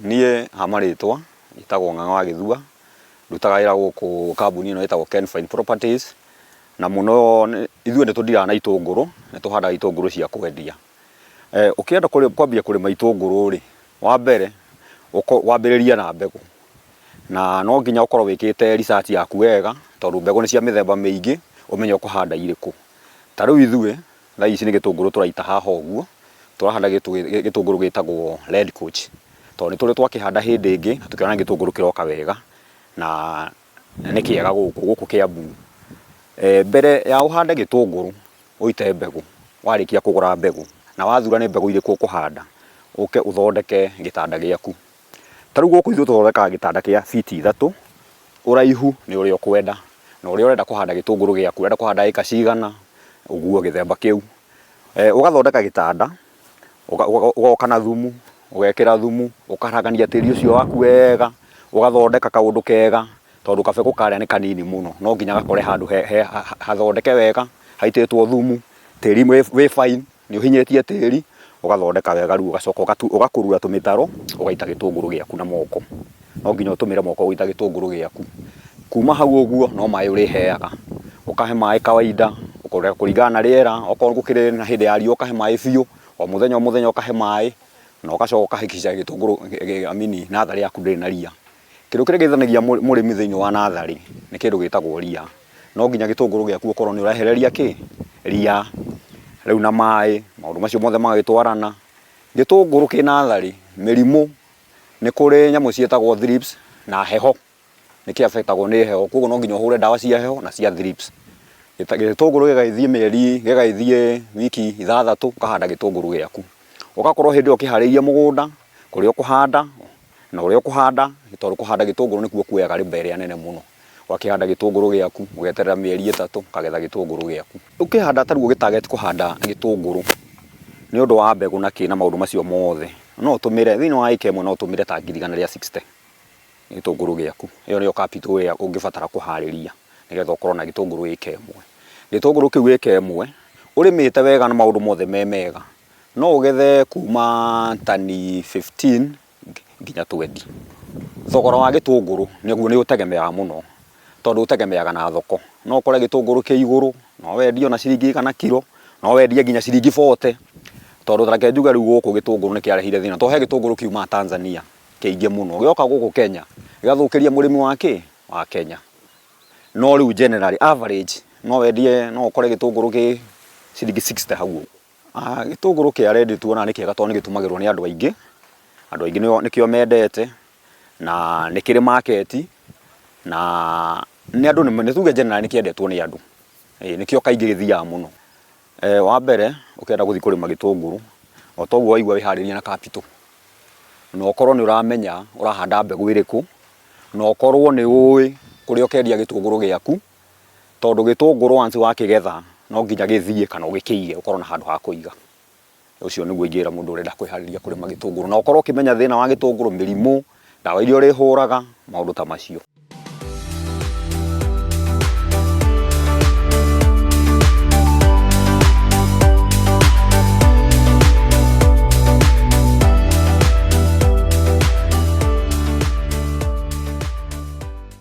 Niĩ ha marĩtwa njĩtagwo Ng'ang'a wa Gĩthua, ndutaga wĩra gũkũ kambuni ĩno ĩtagwo Kenfine Properties, na mũno ithuĩ nĩ tũndiraga na itũngũrũ, nĩ tũhandaga itũngũrũ cia kwendia. Ũkĩenda kwambia kũrĩma itũngũrũ rĩ, wa mbere wambĩrĩrie na mbegũ, na no nginya ũkorwo wĩkĩte research yaku wega, tondũ mbegũ nĩ cia mĩthemba mĩingĩ, ũmenye ũkũhanda irĩkũ. Ta rĩu ithuĩ Thaa ici nĩ gĩtũngũrũ tũraita haha ũguo, tũrahanda gĩtũngũrũ gĩtagwo red coach, tondũ nĩ tũrĩ twakĩhanda hĩndĩ ĩngĩ na tũkĩona nĩ gĩtũngũrũ kĩroka wega na nĩ kĩega gũkũ, gũkũ Kĩambu. Mbere ya ũhande gĩtũngũrũ ũite mbegũ, warĩkia kũgũra mbegũ na wathura nĩ mbegũ irĩkũ ũkũhanda, ũke ũthondeke gĩtanda gĩaku. Ta rĩu gũkũ ithuĩ tũthondekaga gĩtanda kĩa biti ithatũ, ũraihu nĩ ũrĩa ũkwenda, na ũrĩa ũrenda kũhanda gĩtũngũrũ gĩaku, ũrenda kũhanda ĩka cigana, ũguo gĩthemba kĩu. Ũgathondeka gĩtanda, ũgoka na thumu, ũgekĩra thumu, ũkaragania tĩri ũcio waku wega, ũgathondeka kaũndũ kega, tondũ kabegũ karĩa nĩ kanini mũno, no nginya gakore handũ hathondeke wega, haitĩtwo thumu, tĩri wĩ fine. Nĩ ũhinyĩtie tĩri, ũgathondeka wega rĩu ũgacoka ũgakurura tũmĩtaro, ũgaita gĩtũngũrũ gĩaku na moko. No nginya ũtũmĩre moko gũita gĩtũngũrũ gĩaku. Kuma hau ũguo, no maĩ ũrĩheaga. Ũkahe maĩ kawaida, kũringana na rĩera, okorwo gũkĩrĩ na hĩndĩ ya riũa ũkahe maĩ biũ, o mũthenya o mũthenya ũkahe maĩ, na ũgacoka ũka hakikisha gĩtũngũrũ I mean natharĩ yaku ndĩrĩ na ria. Kĩndũ kĩrĩa gĩteithanagia mũrĩmi thĩinĩ wa natharĩ nĩ kĩndũ gĩtagwo ria. No nginya gĩtũngũrũ gĩaku ũkorwo nĩ ũrehereria kĩ? Ria. Rĩu na maĩ, maũndũ macio mothe magagĩtwarana. Gĩtũngũrũ kĩ natharĩ, mĩrimũ, nĩ kũrĩ nyamũ ciĩtagwo thrips na heho, nĩ kĩ affect agwo nĩ heho, koguo no nginya ũhũre ndawa cia heho na cia thrips. Gĩtũngũrũ gĩgagĩthiĩ mĩeri, gĩgagĩthiĩ wiki ithathatũ ũkahanda gĩtũngũrũ gĩaku. Ũgakorwo hĩndĩ ĩyo ũkĩharĩirie mũgũnda, kũrĩa ũkũhanda, na ũrĩa ũkũhanda, tondũ kũhanda gĩtũngũrũ nĩkuo kuoyaga labour ĩrĩa nene mũno. Ũgakĩhanda gĩtũngũrũ gĩaku, ũgeterera mĩeri ĩtatũ, ũkagetha gĩtũngũrũ gĩaku. Ũkĩhanda ta rĩu ũgĩ target kũhanda gĩtũngũrũ, nĩ ũndũ wa mbegũ na kĩ na maũndũ macio mothe, no ũtũmĩre, thĩinĩ wa ĩka ĩmwe no ũtũmĩre ta ngiri igana rĩa sixty gĩtũngũrũ gĩaku. Ĩyo nĩyo capital ĩrĩa ũngĩbatara kũharĩria nĩgetha ũkorwo na gĩtũngũrũ ĩka ĩmwe. Gĩtũngũrũ kĩu ĩka ĩmwe, ũrĩmĩte wega na maũndũ mothe me mega, No ũgethe kuma tani 15 nginya 20. Thogora wa gĩtũngũrũ nĩguo nĩ ũtegemeaga mũno tondũ ũtegemeaga na thoko. No ũkore gĩtũngũrũ kĩ igũrũ, no wendie ona ciringi igana kiro, no wendie nginya ciringi 40. Tondũ ta reke njuge rĩu gũkũ gĩtũngũrũ nĩ kĩarehire thĩna tondũ he gĩtũngũrũ kiumaga Tanzania kĩingĩ mũno. Gĩoka gũkũ Kenya gĩgathũkĩria mũrĩmi wa kĩ? Wa Kenya. No rĩu generally average no wendie, no ũkore gĩtũngũrũ kĩ ciringi 60 hau ũguo. Gĩtũngũrũ kĩa red tuonaga nĩ kĩega tondũ nĩ gĩtũmagĩrwo nĩ andũ aingĩ, andũ aingĩ nĩkĩo mendete na nĩ kĩrĩ market na nĩ andũ nĩ tuge generally nĩ kĩendetwo nĩ andũ, ĩĩ nĩkĩo kaingĩ gĩthiaga mũno. Wa mbere ũkĩenda gũthiĩ kũrĩma gĩtũngũrũ, o ta ũguo waigua wĩharĩrie na capital, na ũkorwo nĩ ũramenya ũrahanda mbegũ ĩrĩkũ, na ũkorwo nĩ ũĩ kũrĩa ũkendia gĩtũngũrũ gĩaku. Tondũ gĩtũngũrũ once wakĩgetha no nginya gĩthiĩ kana ũgĩkĩige ũkorwo na handũ ha kũiga. Ũcio nĩguo ingĩra mũndũ ũrenda kwĩharĩria kũrĩma gĩtũngũrũ. Na ũkorwo ũkĩmenya thĩna wa gĩtũngũrũ, mĩrimũ, ndawa iria ũrĩhũraga, maũndũ ta macio.